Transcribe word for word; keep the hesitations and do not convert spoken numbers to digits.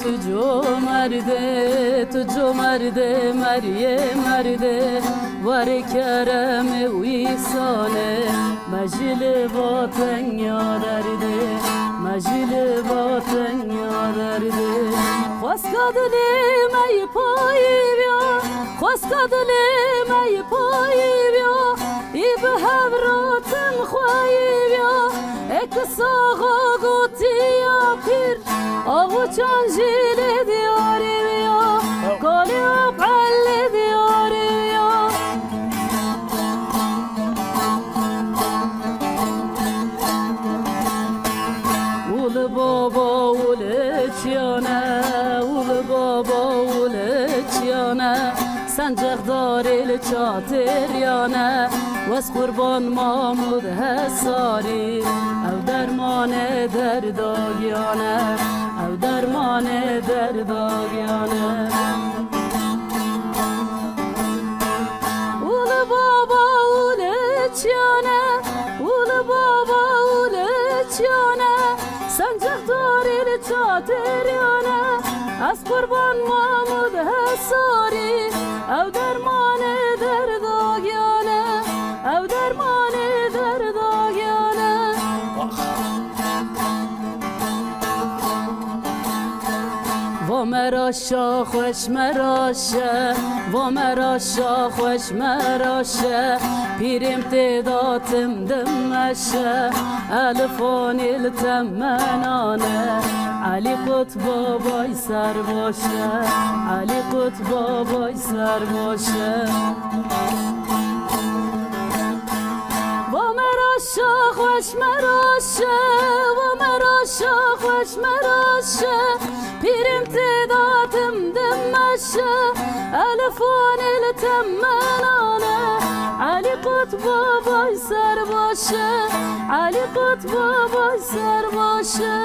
Tu comerdê, tu comerdê, meriyê merdê, warê keremê wîsane, me jî li va tenya derdê, me jî li va tenya derdê. Xweska dilê me yî payî viya, xweska dilê me yî payî viya, î bi hev ratin xweyî viya, ê ki saxa gotiya pîr. Ax û çan jî lê diyarî viya, kalê ap el lê diyarî viya. Û li baba û li çiyane, û li baba û li çiyane, sencexdarê li çatiriyane, wez qurban Mamûd Hesarî, ew dermanê derda giyane, ew dermanê derda giyane. Û li baba û li çiyane, û li baba û li çiyane, sencexdarî li çatiriyane, ez qurban Mamûd Hesarî, ew dermanê derda giyane, ew dermanê derda giyane. Va meraşa xweş meraşe, va meraşa xweş meraşe, pîrêm tê da tim dim meşe, elifanê li temenane, Elî Qut babay ser baş e, Elî Qut babay ser baş e. Va meraşa xweş meraşe, va meraşa xweş meraşe, pîrêm tê da tim dim meşe, elifanê li temenane, Elî Qut babay ser baş e, Elî Qut babay ser baş e.